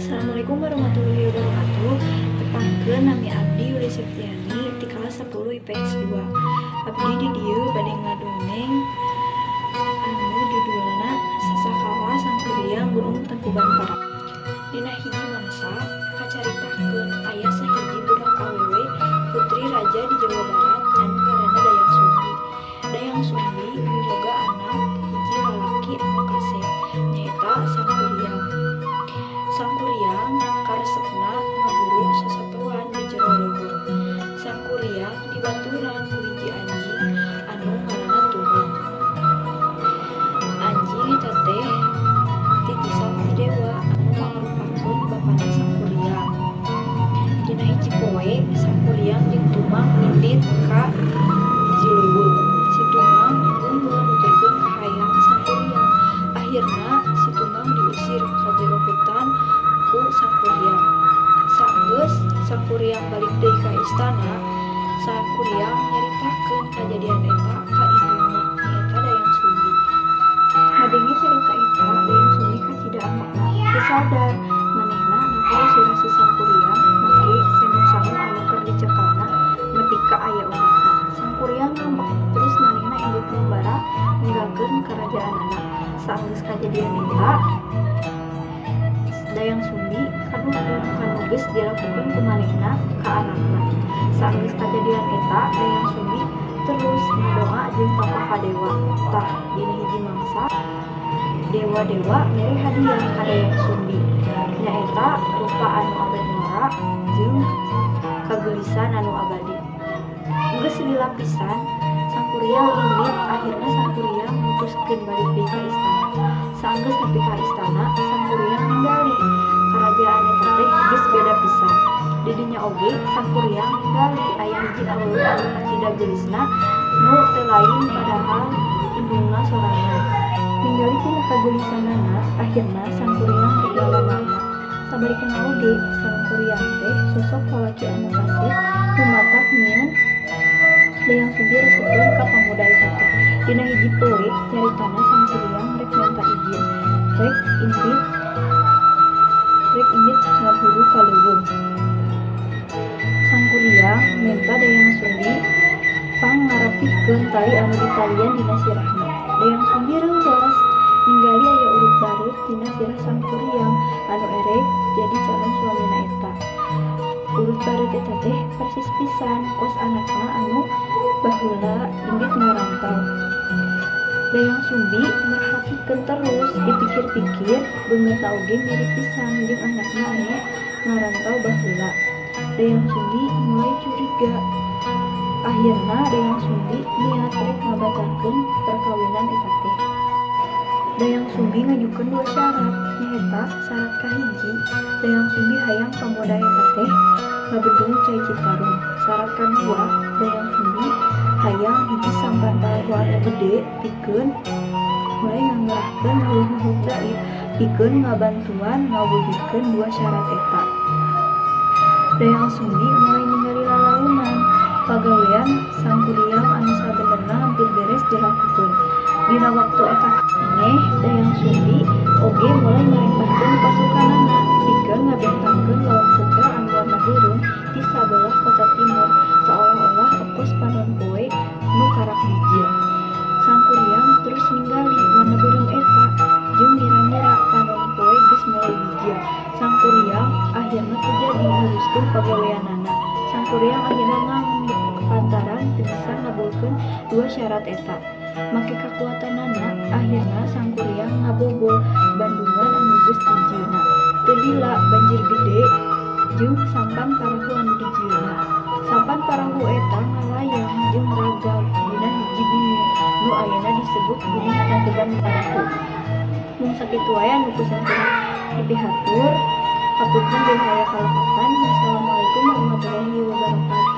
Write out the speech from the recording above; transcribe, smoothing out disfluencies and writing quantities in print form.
Assalamualaikum warahmatullahi wabarakatuh. Tepangkeun, nami abdi Yuli Septiani ti kelas 10 IPS 2. Abdi di dieu bade ngadongeng anu judulna Sasakala Sangkuriang Gunung Tangkuban Parahu. Dina hiji mangsa kacaritakeun aya sahiji budak awewe putri raja di Jawa Barat anu ngaranna Dayang Sumbi. Dayang Sumbi miboga anak hiji lalaki anu kasep, nyaeta Sangkuriang. Sangkuriang karesepna ngaburu sasatoan di jero leuweung. Sangkuriang dibaturan ku hiji anjing anu ngaranna Tumang. Anjing eta teh titisan ti dewa anu mangrupakeun bapana Sangkuriang. Dina hiji poe, Sangkuriang jeung Tumang indit ka hiji leuweung. Si Tumang geunggeul nuturkeun kahayang Sangkuriang. Akhirna si Tumang diusir ka jero hutan ku Sangkuriang. Saenggeus Sangkuriang balik deui ka istana, Sangkuriang nyaritakeun kajadian eta ka indungna, nyaeta Dayang Sumbi. Ngadenge carita eta, Dayang Sumbi kacida ambekna. Teu sadar manehna napel sirah si Sangkuriang make sendok sangu anu keur dicekelna nepi ka aya uritna. Sangkuriang ngambek, terus manehna indit ngumbara ninggalkeun karajaanana. Saenggeus kajadian eta, Dayang Sumbi kaduhung kanu geus dilakukeun ku manehna ka anakna. Saenggeus kajadian eta, Dayang Sumbi terus ngadoa jeung tapa ka dewa. Tah, dina hiji mangsa dewa-dewa mere hadiah ka Dayang Sumbi, nyaeta rupa anu awet ngora jeung kageulisan anu abadi. Geus lila pisan Sangkuriang indit, akhirna Sangkuriang mutuskeun balik deui ka istana. Saenggeus nepi ka istana, Sangkuriang ningali karajaan eta teh geus beda pisan. Di dinya oge Sangkuriang ningali aya hiji awewe anu kacida geulisna nu teu lain padahal indungna sorangan. Ningali tina kageulisanana, akhirna Sangkuriang teu lama. Sabalikna oge, Sangkuriang teh sosok lalaki anu kasep nu matak nyieun Dayang Sumbi resepeun ka pamuda eta teh. Dina hiji poe, caritana Sangkuriang rek menta ijin, rek indit ngaburu ka leuweung. Sangkuriang menta Dayang Sumbi pang ngarapihkeun tali anu ditalian dina sirahna. Dayang Sumbi reuwas ningali aya urut bareut dina sirah Sangkuriang anu erek jadi calon suamina eta. Urut bareut eta teh persis pisan kos anakna anu baheula indit ngarantau. Dayang Sumbi merhatikeun terus, dipikir-pikir beungeutna oge mirip pisan jeung anakna anu ngarantau baheula. Dayang Sumbi mulai curiga. Akhirna Dayang Sumbi niat rek ngabatalkeun perkawinan eta teh. Dayang Sumbi ngajukeun dua syarat, nyaeta syarat kahiji, Dayang Sumbi hayang pamoda eta teh ngabendung Cai Citarum. Syarat kadua, Dayang Sumbi hayang hiji sampan parahu anu gede pikeun mulai ngangerahkeun makhluk-makhluk gaib pikeun ngabantuan ngawujudkeun dua syarat eta. Dayang Sumbi mulai ningali lalaunan pagawean Sangkuriang anu sabenerna hampir beres dilakukeun. Dina waktu eta keneh, Dayang Sumbi oge mulai marentahkeun pasukanana pikeun ngabentangkeun Lawang Sutra anu warna beureum ti sabelah kota timur, saolah-olah okos panon poe nu karak bijil. Sangkuriang terus ningali warna beureum eta jeung ngira-ngira panon poe geus mulai bijil. Sangkuriang akhirna teu jadi neruskeun pagaweanana. Sangkuriang akhirna ngambek lantaran teu bisa ngabulkeun dua syarat eta. Make kakuatanana, akhirna Sangkuriang ngabobol bandungan anu geus dijieunna. Teu lila banjir gede jeung sampan parahu anu dijieunna. Sampan parahu eta ngalayang jeung ragag dina hiji gunung nu ayeuna disebut Gunung Tangkuban Parahu. Mung sakitu wae anu ku simkuring dipihatur. Hapunten bilih aya kalepatan. Wassalamualaikum warahmatullahi wabarakatuh.